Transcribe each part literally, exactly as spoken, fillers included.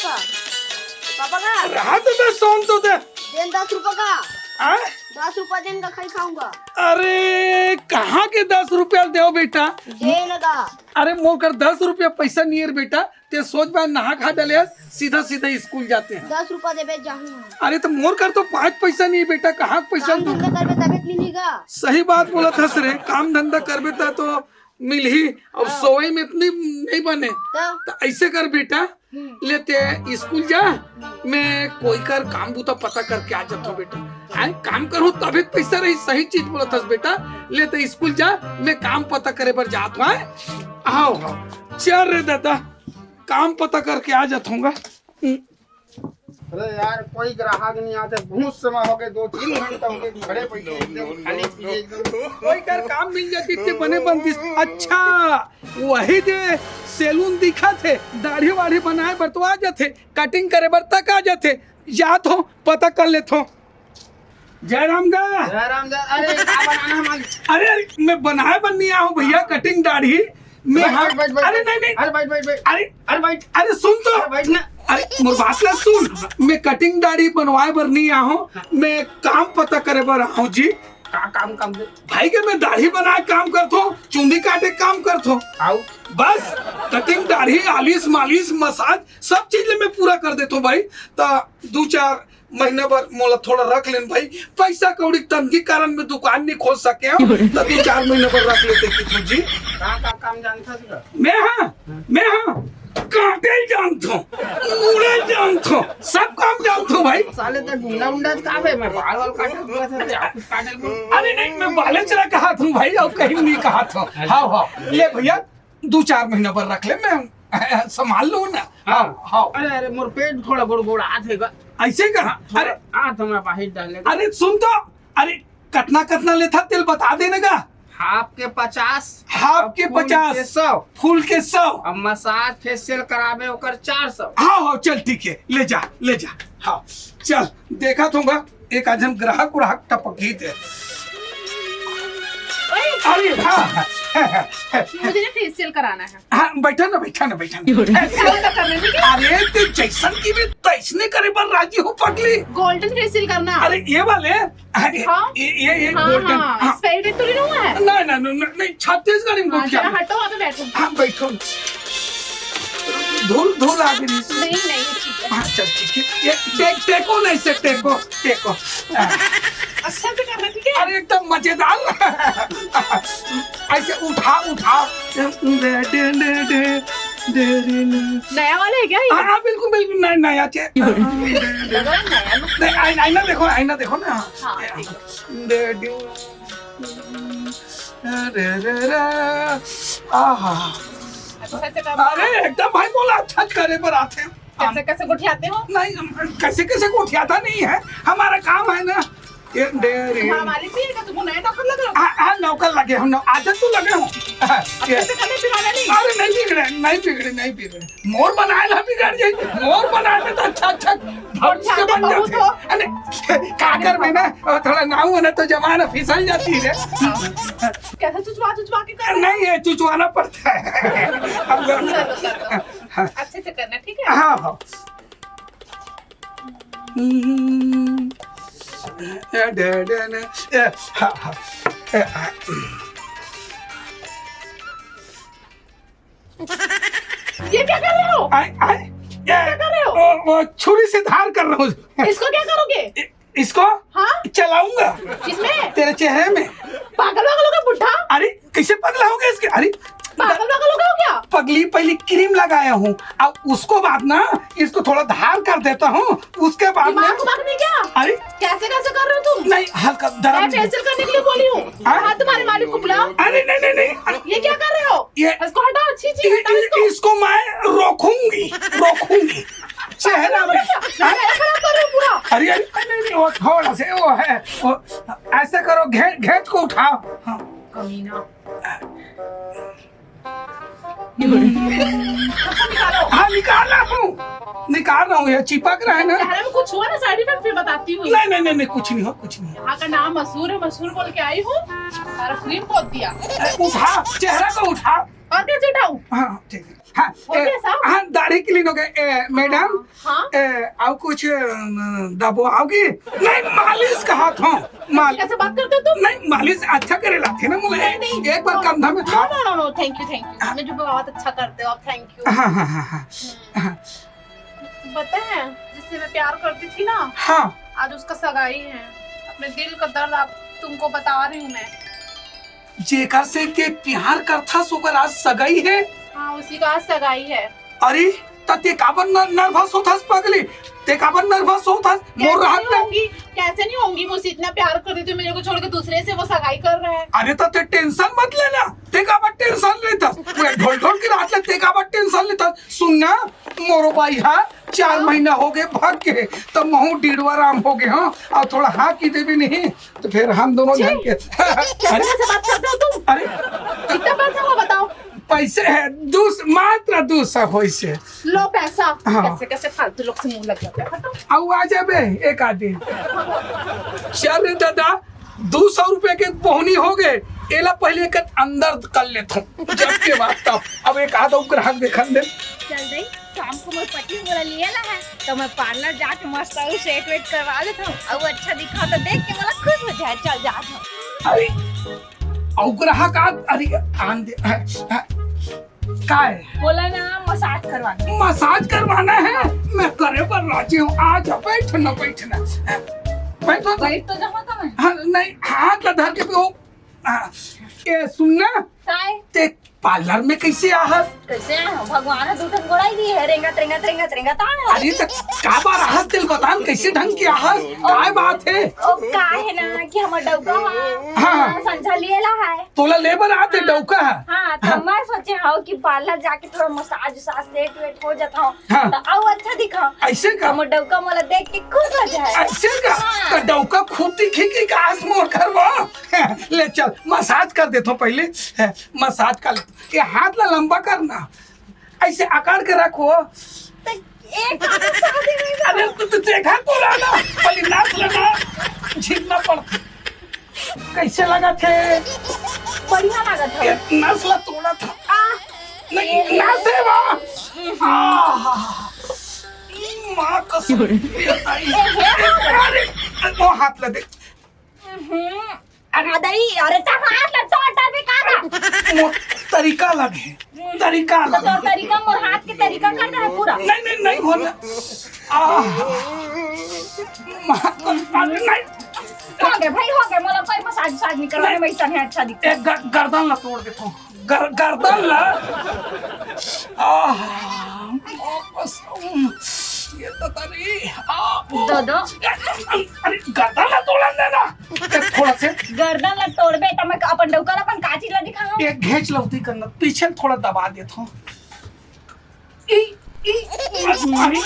Papa का? रहा तो दस सौ तो दे। देन दस रुपया का। हाँ? दस रुपया देन का खाई खाऊंगा। अरे, कहाँ के दस रुपया देव बेटा? देन का। अरे, मोर कर दस रुपया पैसा नहीं है रे बेटा। ते सोच बा, नहा खा डाले हस, सीधा सीधा स्कूल जाते हैं। दस रुपया देबे जाहूँ। अरे, तो मोर कर तो पाँच पैसा नहीं है बेटा, कहाँ के पैसा काम दूँ? धंधा करबे तबे तो मिलेगा। सही बात बोलत हस रे, काम धंधा करबे त तो मिलही। अब हाँ। सोवई में इतनी नहीं बने। तो? तो ऐसे कर बेटा, हम्म। ले ते स्कूल जा, मैं कोई कर काम बूता पता करके आ जाता हूँ बेटा। आए काम करूँ तभी पैसा रही, सही चीज बोलत हस बेटा। ले ते स्कूल जा, मैं काम पता करे बर जात हूँ। आए? आओ, आओ। चल रे दादा, काम पता करके आ जात हूँगा। अरे यार, कोई ग्राहक नहीं आते, बहुत समय हो गए, दो तीन घंटा हो गए, खड़े बैठे एकदम खाली पीले एकदम। कोई कर काम मिल जाती ते बने बनतीस। अच्छा, वही दे सैलून दिखा थे, दाढ़ी वाढ़ी बनाए बर तो आ जाथे, कटिंग करे बर तक आ जाथे। जात हो, पता कर लेत हो। जयराम गा। जयराम गा। अरे, का बनाना है मालिक? अरे, अरे, मैं बनाए बर नहीं आया हूँ भैया, कटिंग दाढ़ी। मैं बैठ, हाँ, बैठ, बैठ, बैठ, अरे, बैठ। नहीं, नहीं। अरे, बैठ, बैठ, बैठ। अरे, अरे, बैठ। अरे, सुन तो। अरे, बैठ ना। अरे, मोर बात ना सुन। मैं कटिंग दाढ़ी बनवाए बर नहीं आया हूँ, मैं काम पता करे बर आया हूँ जी। का काम, काम दे? भाई के मैं दाढ़ी बनाए काम करत हूँ, चुंदी काटे काम करत हूँ। आओ। बस, कटिंग दाढ़ी, आलिश मालिश, मसाज, सब चीज ले मैं पूरा कर देत हूँ भाई। त दू चार महीना बर मोला थोड़ा रख लेन भाई, पैसा कौड़ी तंगी कारण मैं दुकान नहीं खोल सके हूँ, तो दू चार महीना बर रख लेते किथों जी। का, का काम जानथस गा? मैं हाँ, मैं हाँ, काटे जानत हूँ, मुड़े जानत हूँ, सब काम जानत हूँ भाई। साले ते गुंडा उंडा का बे, मैं बाल वाल काटे बोला था, ते आप कुछ काटे बोल। अरे नहीं, मैं बाले चला कहा था भाई, और कहीं नहीं कहा था। हाँ, हाँ, ले भैया, दू चार महीना बर रख ले, मैं संभाल लूँ ना। हाँ, हाँ। अरे, अरे, मोर पेट थोड़ा गोड़ गोड़ आत हे गा। ऐसे का? हाँ, थोड़ा अरे, आत हमारा बाहिर डाले गा। अरे, सुन तो, अरे, कतना, कतना लेथा तेल बता देने का। हाफ के पचास, हाफ के और फुल पचास, के सौ। फुल के सौ। अब मसाज फेशियल कराबे ओकर चार सौ। हाँ, हाँ, चल ठीक है, ले जा, ले जा। हाँ, चल, देखा थोंगा, एक आध झन ग्राहक उराहक टपक ही दे। ओए! अरे, हाँ, हाँ, हाँ, हाँ। मुझे ना फेशियल कराना है। हाँ, बैठा ना, बैठा ना, बैठा ना। फेशियल तो करने नहीं क्या? अरे, ते जैसन की भी तैसने करे बर राजी हो, पगली। गोल्डन फेशियल करना। अरे, ये वाले, अरे, हाँ? ये, ये, ये हाँ, गोल्डन, हाँ, हाँ। एक्सपायरी डेट तो नहीं हुआ है? नहीं, नहीं, नहीं, नहीं, छत्तीसगढ़ी में हाँ, गोठिया जरा में। हटो, वहाँ पे बैठो। हाँ, बैठो। धूल, धूल आ गई। नहीं, नहीं, ठीक है। हाँ, चल, ठीक है। ये टे-, टेको नहीं से, टेको, टेको। हाँ। अच्छा से करना, ठीक है? अरे, एकदम मजेदार। ऐसे उठा, उठा। नया वाला है क्या ये? हाँ, हाँ, बिल्कुल, बिल्कुल, नया, नया चे-, लगा नया look। नहीं, आईना, आईना देखो, आईना देखो ना। हाँ, ठीक है। अरे, अरे, अरे, आहा। अच्छा से कर। अरे, एकदम भाई बोला, अच्छा करे बर आथे। कैसे, कैसे गोठियाते हो? नहीं, हम कैसे, कैसे गोठियाता नहीं है, हमारा काम है ना। ये दे रे। तुम्हारा मालिक नहीं है क्या? तुमको नया नौकर लग रहा हो? हाँ, हाँ, नौकर लगे हम, नौ-, आदत तो लगे हो। हाँ, ये। कैसे करने पिराना नहीं? अरे, नहीं बिगड़े, नहीं बिगड़े, नहीं बिगड़े। मोर बनाए ला बिगड़ जाई, मोर बनाए में तो अच्छा, अच्छा भविष्य बन जाते। अरे, का करबे ना, थोड़ा नाऊ है ना तो जमाना फिसल जाती है। कैसे चुचवा, चुचवा के कर रहे हो? नहीं, ये चुचवाना पड़ता है। हम लोग चलो, चलो। हाँ। अच्छे से करना, ठीक है? हाँ, हाँ। हम्म। ए, डे, डे, ने, ए, हाँ, हाँ। ए, हाँ। ये क्या कर रहे हो? आए, आए, ये क्या कर रहे हो? वो, वो छुरी से धार कर रहा हूँ। इसको क्या करोगे? इ-, इसको हाँ? चलाऊंगा। किसमें? तेरे चेहरे में। पागल वागल हो गया बुढ़ा? अरे, कैसे पगला हो गया इसके? अरे, पागल वागल हो गया हो क्या? पगली, पहली क्रीम लगाया हूँ, अब उसको बाद ना इसको थोड़ा धार कर देता हूँ, उसके बाद दिमाग में को बात नहीं क्या? अरे, कैसे, कैसे कर रहे हो तुम? नहीं, हल्का दर्द मैं नहीं। फेशियल करने के लिए बोली हूँ। हाँ? हाँ, तुम्हारे मालिक को बुलाओ। अरे, नहीं, नहीं, नहीं, अरे, ये क्या कर रहे हो? ये इसको हटाओ, छी, छी, इ-, हटाओ इ-, इसको। इसको मैं रोकूंगी, रोकूंगी। चेहरा में। चेहरा खराब कर रहे हो पूरा। अरे, अरे, नहीं, नहीं, वो थोड़ा से वो है, वो ऐसे करो, घे-, घेंच को उठाओ। हाँ। कमीना। सबको निकालो। हाँ, निकाल रहा हूँ, निकाल रहा हूँ, ये चिपक रहा है ना। चेहरे में कुछ हुआ ना, साइड इफेक्ट फिर बताती हूँ। नहीं, नहीं, नहीं, नहीं, कुछ नहीं हो, कुछ नहीं हो। यहाँ का नाम मशहूर है, मशहूर बोल के आई हूँ, सारा क्रीम पोत दिया। ए, उठा, चेहरा को उठा। और कैसे उठाऊं? हाँ, ठीक है। हाँ, हो ए, गया साहब? हाँ, दाढ़ी clean हो गए। ए, मैडम, हाँ। ए, और कुछ, अम, दबवाओगी? नहीं, मालिश कहा था। माल-, कैसे बात करते हो तुम? नहीं, मालिश अच्छा करे लाथे ना मुझे। नहीं, नहीं। एक बार कंधा में था। No, no, no, no, thank you, thank you। हाँ। मुझे बहुत अच्छा करते हो आप, thank you। हाँ, हाँ, हाँ, हाँ। हम्म। हाँ। पता है, जिससे मैं प्यार करती थी ना, हाँ। आज उसका सगाई है। अपने दिल का दर्द आप, तुमको बता रही हूँ मैं। जेकर से ते प्यार करथस, ओकर आज सगाई है? हाँ, उसी का आज सगाई है। अरे, त ते काबर न-, nervous होथस पगली? ते काबर nervous होथस? मोर कैसे रहत नहीं में होंगी? कैसे नहीं होंगी? मुझसे इतना प्यार कर देती हूँ, मेरे को छोड़ के दूसरे से वो सगाई कर रहा है। अरे, त ते tension मत लेना। ते काबर tension लेथस? पूरे ढोल ढोल के रात ले ते काबर tension लेथस? सुन ना, मोरो बाई हा, चार हाँ। महीना हो गए भाग के, त महू डिड़वा राम हो गए, हाँ, और थोड़ा हाँ की देवी नहीं, तो फिर हम दोनों छी! झन के। कैसे, अरे, कैसे बात करते हो तुम? अरे, कितना पैसा हुआ बताओ? पैसे है, दो सौ, मात्र दो सौ होइसे। लो पैसा। हाँ। कैसे, कैसे फालतू लोग से मुंह लग जाता है, हटो। आऊ आ जाबे एक आदमी। चल रे दादा, दो सौ रुपए के बोहनी हो गए, एला पहले एक अंदर कर लेथों, जब के बाद तब। अब एक आध अउ ग्राहक देखन दे। चल दई, शाम को मोर पति मोला लिए ला है, तो मैं parlour जाके मस्त अउ set वेट करवा लेथों, अउ अच्छा दिखा तो देख के मोला खुश हो जाए, चल जात हूँ। अरे, अउ ग्राहक आ, अरे, आन दे, आ, आ, का है? बोला ना, massage करवाना। Massage करवाना है? मैं करे बर राजी हूँ। आ जा, बैठ ना, बैठ ना। बैठ तो। बैठ तो जाऊँ तो मैं। हाँ, नहीं, हाथ ला धर के भी हो। हाँ, ए, सुन ना। काय? ते parlour में कैसे आहस? कैसे आए हो? भगवान ह दू ठन गोड़ाई दिए है, रेंगत, रेंगत, रेंगत, रेंगत आए हो। अरे, त का बार आहस, तेल बतान, कैसे ढंग के आहस? काय बात है? ओ, का है ना कि हमर डौका ह, हाँ। हाँ, संझा लिए ला है। तोला ले बर आते हाँ। डौका ह? हाँ, तो हाँ। मैं सोचे हूँ कि parlour जाके थोड़ा massage उसाज, set वेट हो जाता हूँ, हाँ। तो अउ अच्छा दिखाऊँ। ऐसे का? हमर डौका मोला देख के खुश हो जाए। ऐसे का? हाँ। तो डौका खूब दिखी कि काश मोर घर में। ले चल, massage कर देथों पहले। Massage कर ले। ये हाथ ला लंबा करना, ऐसे अकड़ के रखो। तो एक हाथ से शादी नहीं कर अरे, तू, तू देखा तो रहा ना, पहले नाच लेना, झिकना पड़ता। कैसे लगा थे? बढ़िया लगा था। ये नस ला तोड़ा था। आ, नहीं, नस है वहाँ। आह, माँ कसम। ये ताई। अरे, वो हाथ ला दे। हम्म। अरे दई, अरे त हाथ ला तोड़ डालबे का का? मोर तरीका अलग है, तरीका तो अलग तोर है। तरीका मोर हाथ के तरीका कर दे है पूरा। नहीं, नहीं, नहीं होना। आह, माँ, अरे नहीं। हो गए भाई, हो गए, मोला कोई massage उसाज नहीं करवाना, नहीं। मैं ऐसा नहीं अच्छा दिखता। एक ग-, गर्दन ला तोड़ देता हूँ। गर-, गर्दन ला। आह, माँ कसम। ये तो तारी, आह, दो, दो। अरे, गर्दन ला तोड़न दे ना। थोड़ा से। गर्दन ला तोड़बे, त मैं अपन डौका ला, अपन काची ला दिखाऊं? एक घेच लौती करना, पीछे थोड़ा दबा देता हूँ। ई, ई, अरे।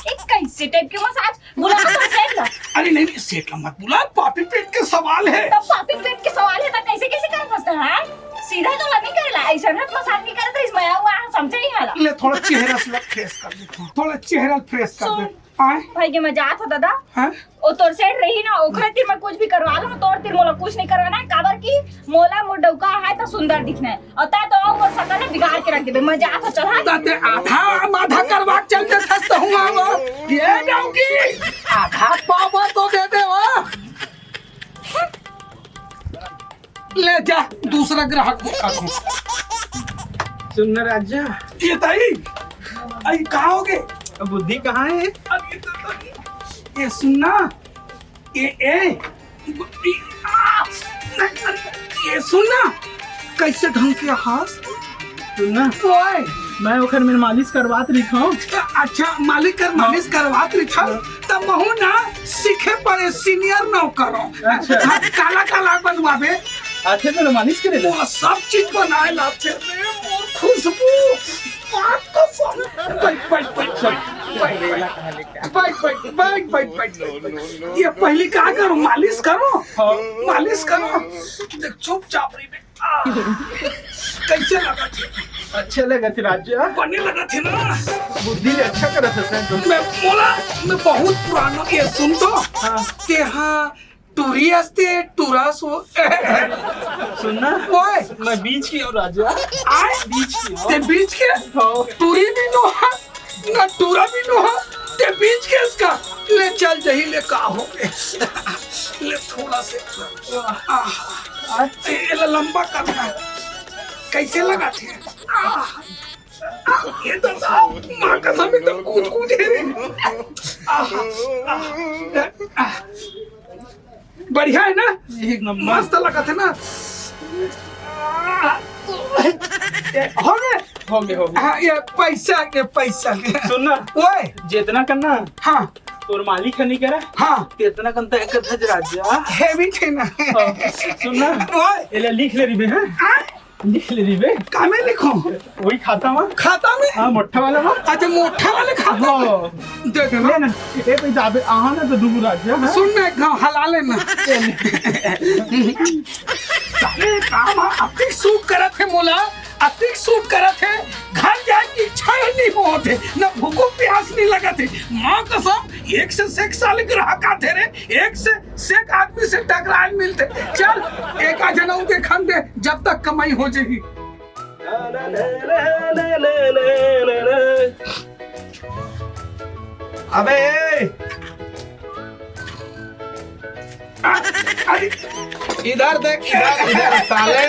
ई कैसे type के massage? बुला तो set ला। अरे नहीं, नहीं, set ला मत बुला, पापी पेट के सवाल है। तब पापी पेट के सवाल है, तब कैसे, कैसे कर सकता है? सीधा तो नहीं करेला, ऐसा ना massage नहीं करता, इसमें आया हुआ है, समझे ही वाला। ले, थोड़ा चेहरा से fresh कर देता हूँ, थोड़ा चेहरा fresh कर सुन, दे। आए? भाई के मैं जात हो दादा। हाँ? ओ तोर set रही ना, ओखरे तीर मैं कुछ भी करवा लूँ, तोर तीर मोला कुछ नहीं करवाना है, काबर कि मोला मोर डौका है तो सुंदर दिखना है, और तै तो और मोर शकल है बिगाड़ के रख देबे। मैं जात हो, चल हाँ। ताते आधा माधा करवा चल दे थस तो हुआ वो। ये डौकी, आधा पावा तो दे दे वो। ले जा, दूसरा ग्राहक देखा तू। सुन ना राजा। ये ताई, आई का हो गए? अब बुद्धि कहाँ है? अब ये तो, ये सुन ना, ये, ए, बुद्धि, आ, नहीं, अरे, ये सुन ना, कैसे ढंग के हाथ सुन ना, ओए। मैं ओखर में मालिश करवात रहिथौं। अच्छा, मालिश कर, मालिश करवात रहिथौं, त महू ना सीखे पड़े, senior नौकर हौं। अच्छा। हाँ, काला काला बनवाबे। आथे तो मालिश करे ला। वो सब चीज बनाए लाथे रे, मोर खुशबू। माँ कसम। बैठ, बैठ, बैठ, बैठ। बैठ, बैठ, बैठ। ये पहली का करो, मालिश करो। हाँ। मालिश करो। देख, चुपचाप रहिबे। आह, कैसे लगा थे? अच्छे लगा थे राजा। बने लगा थे ना? बुद्धि ले अच्छा करा सकता है तो। मैं बोला, मैं बहुत पुराना, ये सुन तो। हाँ। ते हाँ, टूरी असते टूरा सो। सुनना, ओए। मैं बीच के हूँ राजा। आए? बीच के हूँ। ते बीच के? हाँ। टूरी भी नोहा, ना टूरा भी नोहा, ते बीच के इसका। ले चल जही ले का हो गए। ले थोड़ा से। आह, ए, एला लंबा करना। कैसे लगा थे? आह, आह, ये तो साहब, माँ कसम, ये तो कूद कूद है रे। आह, आह, आह। बढ़िया है ना? एक नंबर। मस्त लगत है ना? ए, हो गए? हो गए, हो गए। हाँ, ये पैसा के, पैसा के। सुन ना, ओए। जितना करना, हाँ। तोर मालिक है नहीं करा? हाँ। तेतना कन तय कर धज राजा। Heavy थे ना। हाँ, सुन ना। ओए। एला लिख ले रिबे, हाँ? हाँ? लिख ले रिबे। का में लिखो? वही खाता में। खाता में? हाँ, मोटा वाला में। अच्छा, मोटा वाले खाता में। हाँ। दे देना। ले ना, ए पैसा अबे आहा ना तो डुबू राजा, हाँ? सुन ना, एक घाव हला लेना। साले काम हा, अतिक सूट करत है मोला, अतिक सूट करत है। घर जाए की इच्छा ही नहीं होत है, ना भूखो प्यास नहीं लगत है। माँ कसम, एक से सेक साले ग्राहक आते रे, एक से सेक आदमी से टकराए मिलते। चल, एक आध जनऊ देखन दे, जब तक कमाई हो जाही। अबे, अरे, इधर देख, इधर, इधर, साले,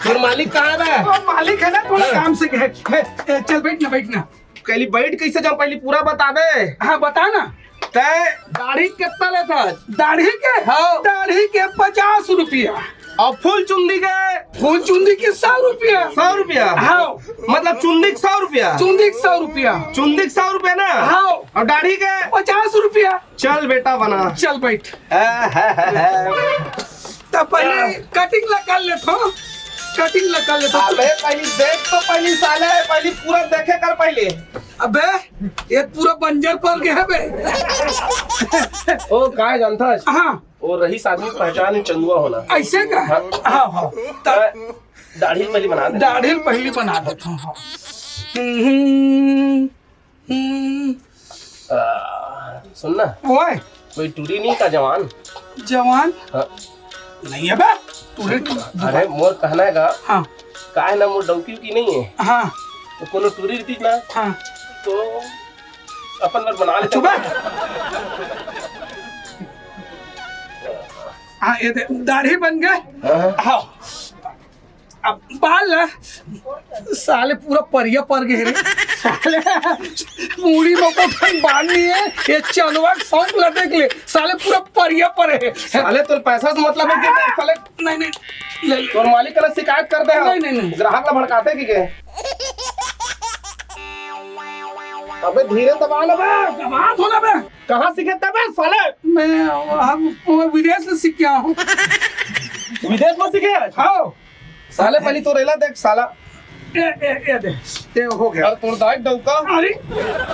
तोर मालिक कहाँ बे? वो मालिक है ना, थोड़ा हाँ। काम से गए। ए, ए, चल बैठ ना, बैठ ना। पहली बैठ कैसे जाओ, पहली पूरा बताबे। हाँ, बता ना। तै दाढ़ी कितना लेता है? दाढ़ी के? हाँ। दाढ़ी के पचास रुपया। और फुल चुंदी के? फुल चुंदी के सौ रुपया। सौ रुपया? हाँ। मतलब चुंदी के सौ रुपया? चुंदी के सौ रुपया। चुंदी के सौ रुपया ना? हाँ। और दाढ़ी के? पचास रुपया। चल बेटा बना। चल बैठ। तो पहले कटिंग ला कर लेथो, कटिंग ला कर लेथो। अबे पहली देख तो पहली साले, पहली पूरा देखे कर पहले। अबे ये पूरा बंजर पर गया बे। ओ काय जानता है? हाँ। वो रईस आदमी पहचान चंदुआ होना। ऐसे का? हाँ। हाँ, हाँ। त- दाढ़ी पहली बना दे। दाढ़ी पहली बना देता हूँ, हाँ। हम्म, हम्म। आ, सुन ना। ओए। कोई टूरी नहीं का जवान? जवान? हाँ। नहीं है बे। टूरी, टूरी। अरे मोर कहना है का? हाँ। का है ना मोर डौकी की नहीं है। हाँ। तो कोनो टूरी रहती ना। हाँ। तो अपन बर बना लेते। चुप है। हाँ, ये दे, दाढ़ी बन गए। हाँ। हाँ। अब बाल ला, साले पूरा परिया पर गए रे। साले मुड़ी में को ठन बाल नहीं है, ये चंदुआ के शौक ला देख ले, साले पूरा परिया पर है। साले तोर पैसा से मतलब है कि साले नहीं, नहीं, ले, ले। तोर मालिक का शिकायत कर दे हम। नहीं, नहीं, नहीं। ग्राहक ला भड़काते कि के? अबे धीरे दबा ना बे। दबा थोड़ा बे। कहाँ सीखे तबे साले? मैं, हम, मैं विदेश से सीख के आया हूँ। विदेश में सीखे? हाँ। साले पहली तो रेला देख साला। ए, ए, ए दे, ये हो गया। और तोर दाई डौका। अरे।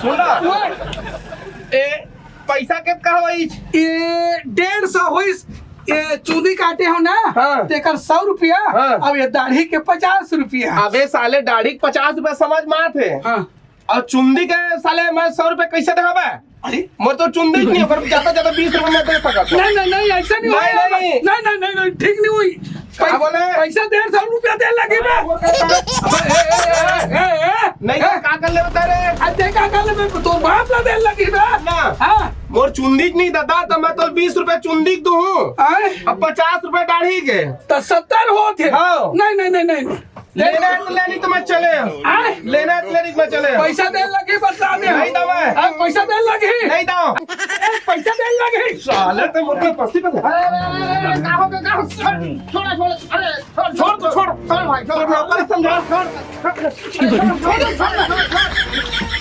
सुन ना। ओए। ए, पैसा कितना होइस? ये डेढ़ सौ होइस। ये चुंदी काटे हो ना? हाँ। तेकर सौ रुपया। हाँ। अब ये दाढ़ी के पचास रुपया। अबे साले दाढ़ी के पचास रुपया समझ में आत हे। हाँ। और चुंदी के साले मैं सौ रुपया कैसे देबे? अरे। मोर तो चुंदी नहीं, ओकर ज्यादा ज्यादा बीस रुपया मैं दे सकत हूँ। नहीं, नहीं, नहीं, ऐसा नहीं नहीं, होगा। नहीं। नहीं, नहीं, नहीं, नहीं, ठीक नहीं हुई। क्या बोले? पैसा डेढ़ सौ रुपया दे लगी बे। अबे, ए, ए, ए, ए, ए, ए। नहीं, ए। तो का कर ले बता रे? अरे, का कर ले बे? तो बाप ला दे लगी बे। ना। हाँ। मोर चुंदी नहीं दादा, तो मैं तो बीस रुपया चुंदी दूँ। आए? अब पचास रुपया दाढ़ी के। तो सत्तर होत हे। हाँ। नहीं, नहीं, नहीं, नहीं, नहीं। लेना है तो ले ली तो मैं चले हूँ। आए? लेना है तो ले ली तो मैं चले हूँ। पैसा दे लगी बता दे। नहीं दवा है। हाँ, पैसा दे लगी। नहीं दवा। ए, पैसा दे लगी। साले तो मुझे पस्ती पर। अरे, अरे, अरे, अरे, का हो गया, का हो गया? छोड़, छोड़, छोड़, अरे, छोड़, छोड़ तो, छोड़। छोड़ भाई, छोड़। तो नौकर समझा। छोड़, छोड़, छोड़, छोड़, छोड़।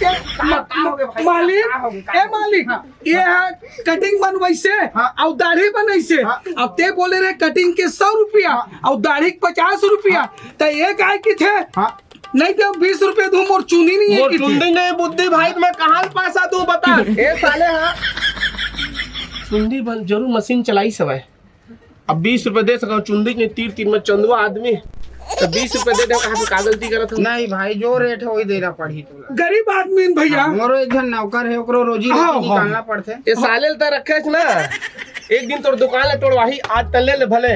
का, का हो गया भाई? मालिक, का हो गया? ए मालिक, हाँ। ये हा कटिंग बनवाइसे, हाँ। अउ दाढ़ी बनाइसे। हाँ। अब ते बोले रे कटिंग के सौ रुपया, हाँ। अउ दाढ़ी के पचास रुपया। हाँ। त ये काय किथे? हाँ। नहीं तो बीस रुपया दूँ, मोर चुंदी नहीं है मोर किथे। चुंदी नहीं, बुद्धि भाई, मैं कहाँ पैसा दूँ बता। ए साले, हाँ। चुंदी बन, जरूर मशीन चलाई सब है। अब बीस रुपया दे सका, चुंदी नहीं, तीर तीर में चंदुआ आदमी। तो बीस रुपया दे दे, कहाँ से का गलती करत हूँ? नहीं भाई, जो रेट है वही देना पड़ी तुला। गरीब आदमी है भैया। हाँ, मोरो एक झन नौकर है, ओकरो रोजी हाँ, रोटी हाँ। निकालना पड़थे। ये साले ल त रखे ना, एक दिन तोर दुकान ले तोड़वाही, आज त ले ले भले,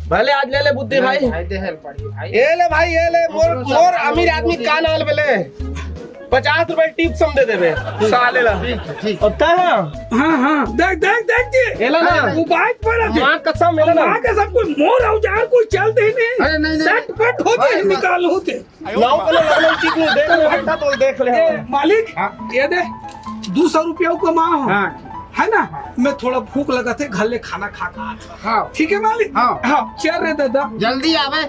भले आज ले ले बुद्धि भाई। भाई, देहे ल पड़ही भाई। ए ले भाई, ए ले, मोर, मोर अमीर आदमी का नाल बेले, पचास रुपए टिप्स हम दे देबे साले ला। ठीक है, ठीक। और तैं ह? हाँ, हाँ, देख, देख, देख जी। एला ना। वो बात पर है। माँ कसम, एला ना। माँ कसम, कोई मोर औजार कोई चलते ही नहीं। अरे नहीं, नहीं। सट पट होते भाई, हैं, भाई। निकाल होते। नाव को लगल चीज नहीं देख ले, बेटा, तो देख ले। ए, मालिक, हाँ। ये दे, दो सौ रुपया को माँ हो। हाँ। है ना? मैं थोड़ा भूख लगा थे, घर ले खाना खा के आता। हाँ। ठीक है मालिक? हाँ। हाँ, चल रे दादा। जल्दी आवे।